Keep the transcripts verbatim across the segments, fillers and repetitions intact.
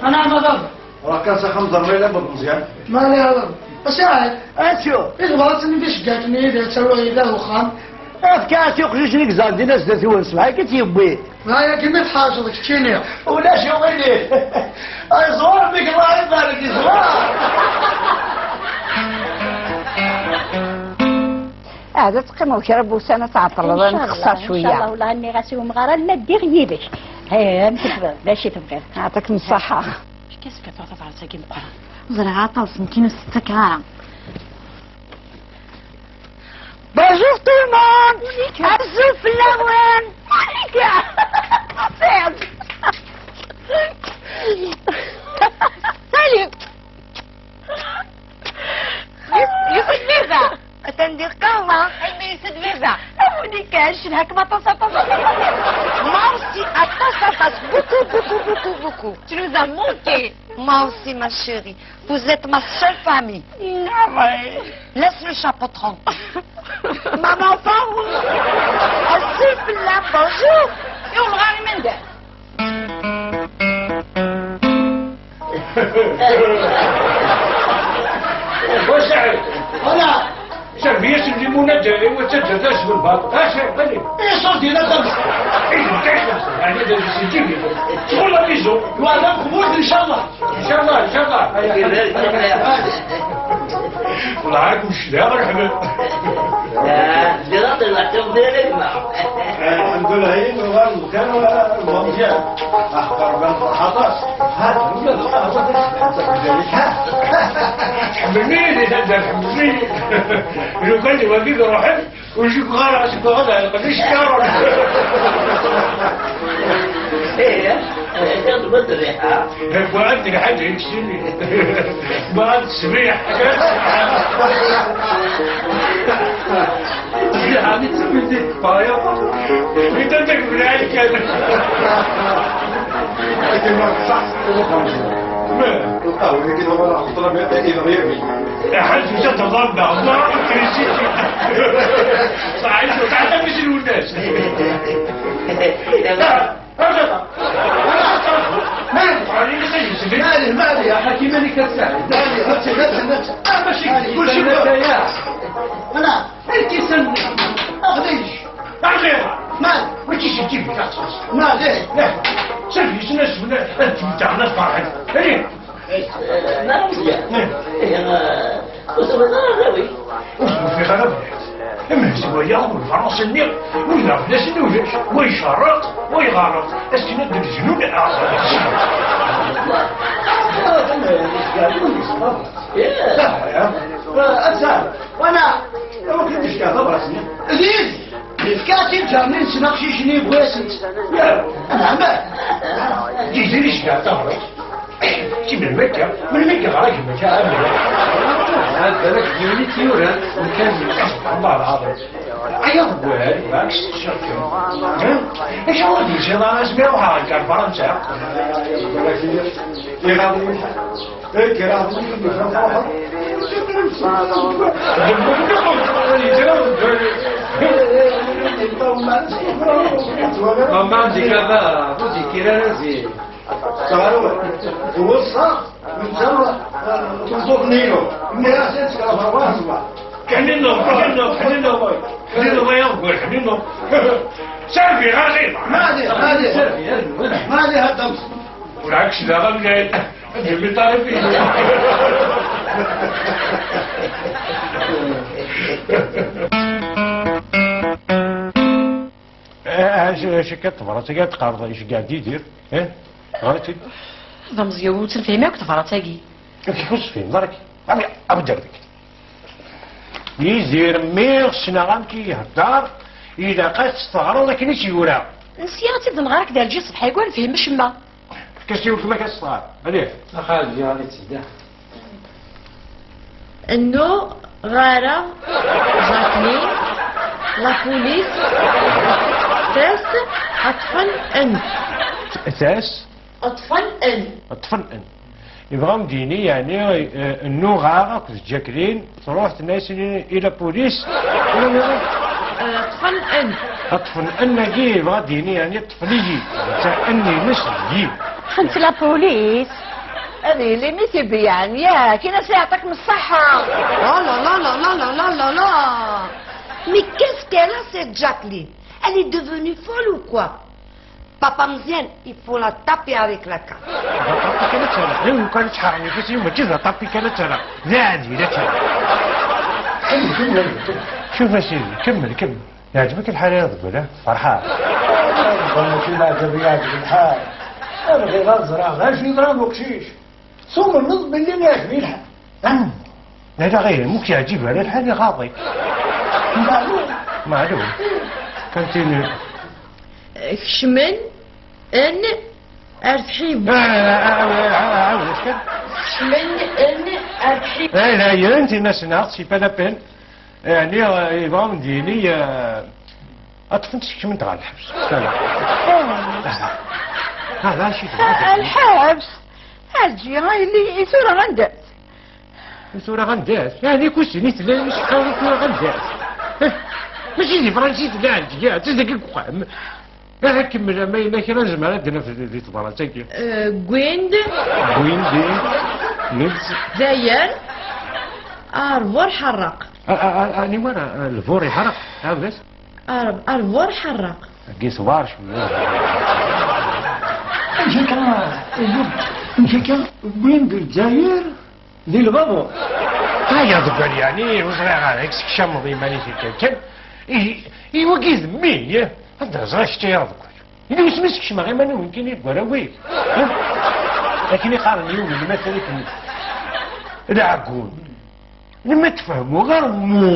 Ana amaḍal. Ruḥ kan s axxam, ẓer ma yella bab Meẓyan. Ma la yaḍer. Asaɛid. Acu? I tebɣa ad tini d iceggaten-nni d asaru yella deg uxxam. Efk-as i uqcic-nni yeẓẓan dinna sdat-wen, ṣṣbeḥ-agi i tt-yewwi. Dɣa yagi mi tḥerceḍ keččini. Ulac uɣilif. Ay ẓwer, mi yella ibarek ẓwer. Ah, ad teqqimeḍ kra n wussan ad tɛeṭṭleḍ, ad nxeṣṣer cwiya. Incallah, wala nniɣ-as i umɣar, ad laddiɣ yid-k. Eh, amek tebɣiḍ? D acu i tebɣiḍ? Ɛṭik n ṣṣeḥḥa. Acu k-yesfeḍ tura tabrat-agi meqqren? Ẓriɣ aṭas, nekkini ur s-ttakeɣ ara. Bonjour tout le monde. Azul fell-awen. Salut. Yusuf Mirza. Atan di lqahwa. Aymi Yusuf Mirza? Amunika, ncedha-kem aṭas, aṭas, aṭas. Moi aussi, aṭas, aṭas. Beaucoup, beaucoup, beaucoup, beaucoup. Tu nous as manqué. Moi aussi, ma chérie. Vous êtes ma seule famille. Laisse le chat, patron. Maman, pas. Azul fell-am, bonjour. يوم غالي من ده. واش؟ انا. شربية الليمونة جاي وتجد اش بالباب. اش؟ بلي. ايه صوت دينا خمس. ايه، انت خمس. يعني ده سيدي. شغل بيزو. وعلى القبول ان شاء الله. ان شاء الله، ان شاء الله. والله عاد مش لا مرحبا. لا، زيارة الوقت مبارك. الحمد لله، هي من غير المكان ولا المنطقة. أحضر من الخطأ. ها، ولا الخطأ، هذا بس. ها. حملني اللي تبدأ، حملني. لو كان يوديك روحك، ويجيك غير عشان تقعد على القديش كارون. إيه، إيه، تاخذ بدري، ها؟ وعندك حاجة يكشفني. بعد السبيع. يعني تسميتي بايا. إذا تقبل عليك أنا. ما صح. ما. القهوة اللي كنا نقرا في الطلبة إضريبي. حد جات الضربة. الله يكرمك. صحيح، تعال نمشي للناس. لا. مالي، مالي، مالي، يا حكيم، مالي كتساعد؟ مالي، هاتي، هاتي، هاتي. آه، ماشي، كل شيء. أنا. الكيسان. أغليش. أغليش. مالي. ما تجيش تجيب لي كاس. مالي. لا. شوف، يسمع، شوف، لا، أنت بتاع ناس فرحان. إيه. لا، مش يعني. إيه. إيه، أنا كنت بغير غاوي. وفي غرب. إما هو ياخذ الفرنسي النير، ولا بلاش نولش، ويشرق، ويغرق. أسكن عند الجنون آخر. لا، يا. أتساهل. وأنا، لو كنت إشكال، براسي. عزيز، كاتب جامعين سنقشيشني بويسنت. لا. أنا عمال. جيزي ليش قاعد تهرب؟ كي من مكة، من مكة غير مكة. هذا لك ديوني تيورا، وكان الله العظيم. عيط بوهاري، ماكش تشرف. ها؟ إيش هو دي شي؟ الله اسمي وحاجة فرنسا. يغاضي. إيه، كرا. ماما عندي كذا، بوتي كيرا رزي. صغير. وصا. من جرة. تنظر نيلو. الناس يتكلم راسوا. كحنينو، كحنينو، كحنينو. كحنينو، ما ينقل، كحنينو. سيرفي، غادي. ما عليه، ما عليه. ما عليه هاد الدمس. والعكس لا، غادي. آه، اش اش كتبرا تقرض ايش قاعد يدير؟ ايه؟ غلطي. هذا مزيان، وتنفهم ياك تبرا تاكي. كيف تفهم ضرك؟ عمي، عبد ربك. يدير ميغ سنغام كي يهدر، إذا قد استغرض كنيش يورا. نسيغ تيد نغارك دار جي صبحي، يقول فهم شما. كسي وكما كتستغرض. عليه. أخا، جي غادي تسدى. Nnuɣ ɣer-a Jacqueline, la police, test, ṭṭfen-n. Test? Ṭṭfen-n. Ṭṭfen-n. Yebɣa ad m-d-yini, yeɛni, eh, nnuɣ-aɣ akked Jacqueline, truḥ tenna-yasen i, i la police. Eh, ṭṭfen-n. Ṭṭfen-n-agi yebɣa ad d-yini, yeɛni, ṭṭfen-iyi. Ta n-ines d yi. Xent la police. Ad yili mi t-ibeyyɛen, yak, in-as iɛṭikem ṣṣeḥḥa. Oh là là là là là là là là. Mais qu'est-ce qu'elle a, cette Jacqueline? Elle est devenue folle ou quoi? Papa Meziane, il faut la taper avec la canne. D aṭapi kan ad terreɣ. Ih, lukan ad tḥerrem ifassen-iw, mačči d aṭapi kan ad terreɣ. D aɛdil ad terreɣ. Kemmel, kemmel, kemmel. Cuf a sidi, kemmel, kemmel. Yeɛǧeb-ik lḥal a Degla? Ferḥeɣ. Mačči d leɛǧeb i yeɛǧeb lḥal. Bɣiɣ ad ẓreɣ d acu yeḍran d uqcic. Tumneḍ belli yeɛjeb-iyi lḥal? Ah, ala ɣir, ma ur k-yeɛjib ara lḥal, iɣaḍ-ik. Meɛlum. Meɛlum. Kan tin. Kecmen n ar tḥiwet. Ah, ah, ah, ah, ah, ah, ah, ah. Kecmen n ar tḥiwet. Eh, la, yun, tin-as-nneɣ, c'est pas la peine. Yeɛni, eh, yebɣa ad d-yini, eh, ad ṭṭfen-t kecmen-t ɣer lḥebs. Sala. Ah, d acu i tebɣa? Ah, lḥebs. Aǧi, a yelli, i tura anda-t? I tura anda-t? Yeɛni kusin i tella, i tecqaw i tura anda-t? Eh, mačči di Fransa i tella, Ɛelǧiya, d dagi deg uxxam. Aha kemmel, ama yella kra nezmer ad d-naf di, di tebrat-agi. Eh, Gwend. Gwend, eh, Nils. Dayer. Arbur ḥerraq. A, a, a, aniwa ara, a, lbur iḥerraq? Ɛawed-as. Ar-, arbur ḥerraq. Agi ṣbar cwiya. Amek akka, amek akka, Gwend Lezzayer? Di lbabuṛ. Aya deg yeɛni, ur ẓriɣ ara, i sekcameḍ iman-ik akka kan. I, i wagi d mmi, eh? Anda ẓriɣ kečč ay aḍeggal. Ini wismi sekcmeɣ iman-iw nekkini deg warraw-ik? Eh? Akken i qqaren yiwen n lmatal i d-, d aɛeggun. Imi tfehmu ɣer mmu.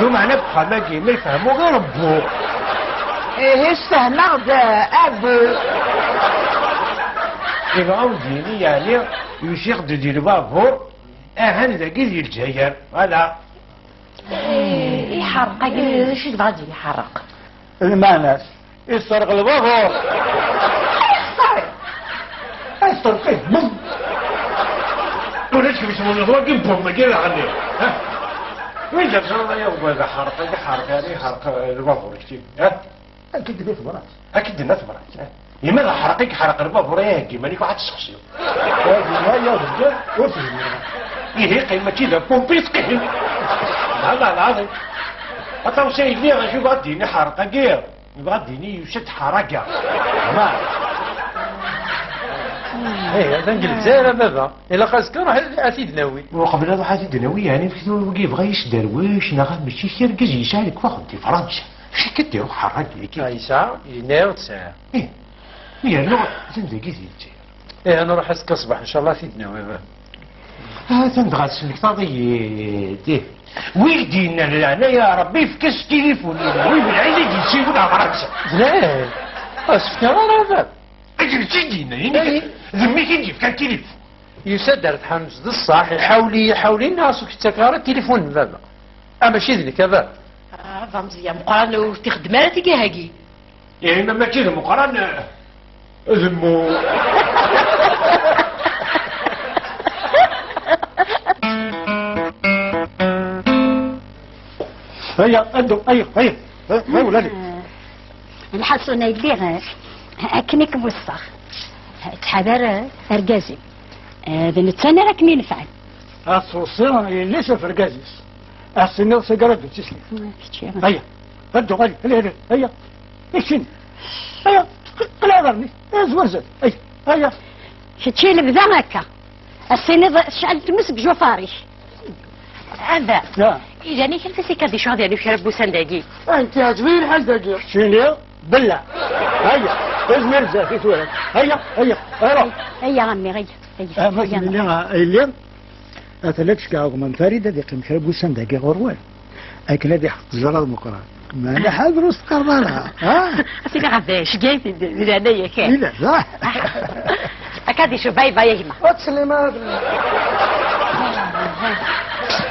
Lumeɛna deg uxxam-agi, ma yefhmu ɣer bbu. Ihi, sfehmeɣ-d, a bu. Yebɣa ur d-yini, yeɛni, yusi-ɣ-d di lbabuṛ, ahan dagi di Lezzayer. Voilà. Eh, iḥerq-agi, d acu i yebɣa ad d-yini iḥerq? Lmeɛna-s, iṣerq lbabuṛ. Iṣerq-it, bum. Ulac kif isem-nneɣ wagi, bum-agi daɣen, ha? Win d-teẓriḍ ay awal, d aḥerq, ay aḥerq, yani iḥerq, eh, lbabuṛ, kečči, ha? Akken d-tenna tebrat. Akken d-tenna tebrat, ha? Yemma d aḥerq i yeḥreq lbabuṛ, ay aheggi, mani kwaḥ ad tessexsiḍ. Wagi, ma yaḍeggal, ur t-zmireɣ. Ihi, qqim, mačči d apumpi, ttqim. Lɛala, lɛaḍi. Aṭawsa yelli, acu yebɣa ad d-yini ḥerq-agi? Yebɣa ad d-yini yusa-d ḥaraga. Ma. Eh, atan deg Lezzayer, a baba. Ilaq azekka nruḥ ad t-id-nawi. Uqbel ad nruḥ ad t-id-nawi, yeɛni, wagi yebɣa yesderwec, neɣ mačči kra, argaz yesɛa lekwaɣeḍ di Fransa. Acu akka d-iruḥ ḥaraga-agi? Ah, yesɛa, yenna-yaɣ-d sɛiɣ. Ih. Yernu atan dagi di Lezzayer. Ih, nruḥ azekka ṣṣbeḥ, ncallah, ad t-id-nawi, a baba. Atan dɣa tesmektaḍ-iyi-d, ih. Wi k-d-yennan leɛnaya Rebbi, efk-as tilifun, wi belɛid i d-yessiwel ɣer Fransa. D lɛib. Ur s-fkiɣ ara, a baba. Akken d-yenna, ini-k, d mmi-k i d-yefkan tilifun. Yusa-d ar tḥanut d ṣṣeḥ, iḥawel-iyi, iḥawel-iyi, neɣ ur s-k-ttakeɣ ara tilifun n baba. Ah, mačči d nekk, a baba. Ah, baba Meẓyan, Meqqran ur t-ixeddem ara tigi-hagi. Ihi ma mačči d Meqqran, d mmu. Aya, adu, aya, aya. Ha, ha, ulani. Lḥasun a yelli, akken i kem-wesseɣ. Ttḥadar argaz-im. D netta ara kem-inefɛen. Ad tweṣṣi yelli-s ɣef urgaz-is. Ad s-tiniḍ taggara d tislit. Kečči. Aya. Adu, aya, aya, aya, aya. Ikcin. Aya, qleɛ ɣer-ni. Aya, zwar zdat. Aya, aya. Kečči lebda akka. Ad s-tiniḍ tecɛel tmes deg jufar-ik. Anda? Ya. Ilan i kra tisika di cɛuḍ yernu kra n wussan dagi. Ah, nekk yeɛǧeb-iyi lḥal dagi. Keččini, bella. Aya, azmir zdat i tura. Aya, aya, ara. Aya, a mmi, aya, aya. Ah, ma aya. Kemmini, a yelli. Atan ad k-ceggɛeɣ Gma n Farid ad yeqqim kra n wussan dagi ɣur-wen. Akken ad iḥeqq tzara d Meqqran. Meɛna ḥader ur s-teqqareḍ ara, ha? Ad tili ɣef cgayt di leɛnaya-k. Ila, ẓah. Akka ad icuf, bay bay a gma. Ur ttsellim ara fell-i.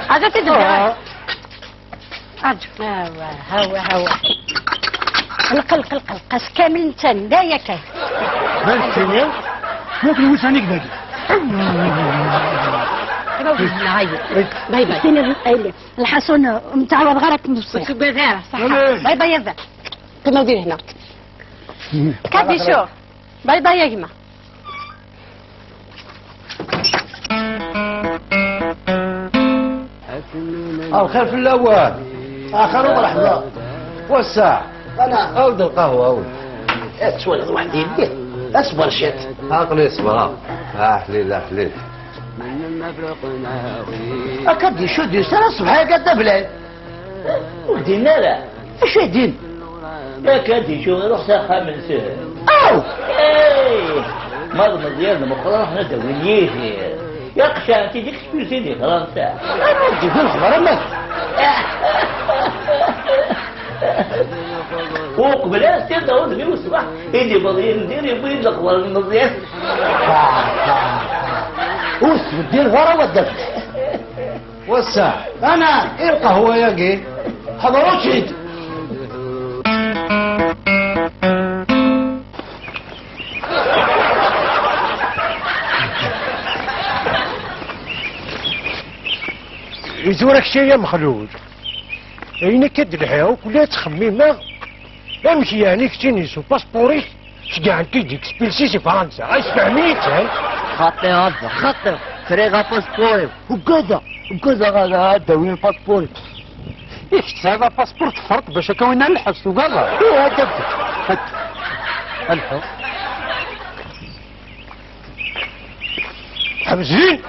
Ad t-id-, ah. Arǧu. Hawa, hawa, hawa. Lqel, lqel, lqel, qas kamel netta, da yakan. Bal ttini, ma kunwi sani dagi. Kra ur yezna, hayi. Bay bay. Ttini, ayli. Lḥasun, ur mtɛawadeɣ ara ad kem-ḍebṣiɣ. Ur tugad ara, ṣaḥa. Bay bay a baba. Qqim a wdi hna. Kadicu. Bay bay a gma. الخير في الأول. آخر مرحبا. والساعة؟ أنا. أود القهوة، أود. أتسوالد واحد يديه. أصبر شات. عقلي صبرا. آه، حليل، آه، حليل. أكد يشد يسرى الصبح يا قد بلاد. ودينا لا. اش يدين؟ ياك هادي شو روح ساخا من سهل. أو! إيه! مرض مزيان المخرج حنا داوين يجي. يا قشعتي ديك سبيسي دي فرنسا. أنا ودي في الخبر أما. وقبل أستير داود بي وصبح. اللي بغي ندير يبغي الأخبار المزيان. وسط الدين ورا ودك. والساعة؟ أنا. إيه القهوة يا قي؟ حضروا شيت. يزورك شي يا مخلول. أين كد الحياة وكلها تخميمة؟ أمشي يعني كتيني سو باسبوري. شجعتي ديك سبيلسي سي فرنسا، اسمعني كان. خاطي هذا، خاطي. فريغا باسبوري. وكذا، وكذا غا داوين باسبوري. إيه، تسعى باسبور تفرط باش هكا وين الحبس وكذا. إيه، هذا. هات. الحب. حبزين.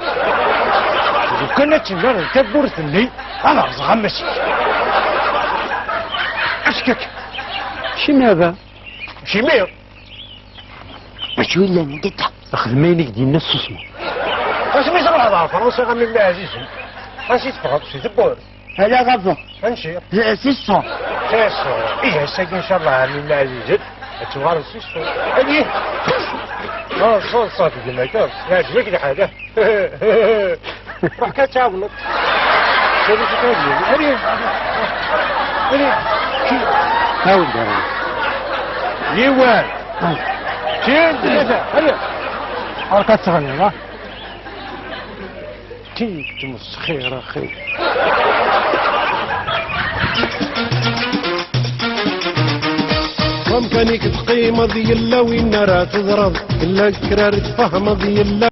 لو كان تشجر الكبور ثني، أنا رزغ مسك. أشكك. شي ماذا؟ شي مير. ماشي ولا نقطع. أخذ مينك دينا السوسمة. أش ميزان هذا فرنسا غا من عزيز. أش يتفرط شي دبور. هلا غفا. أنشي. سيسون. سيسون. إيه، هسه إن شاء الله من عزيز. أتوغار سيسون. أني. آه، صوت صافي ديما كاس. يعجبك الحاجة. روح كتعاونك. شوفي شو كاين. هاني. هاني. هاو داري. يوان. شين؟ هاني. عركة صغيرة. تي تمسخير أخي. ممكن تقيمض يلا وين راه تضرب، إلا كرار تفهمض يلا.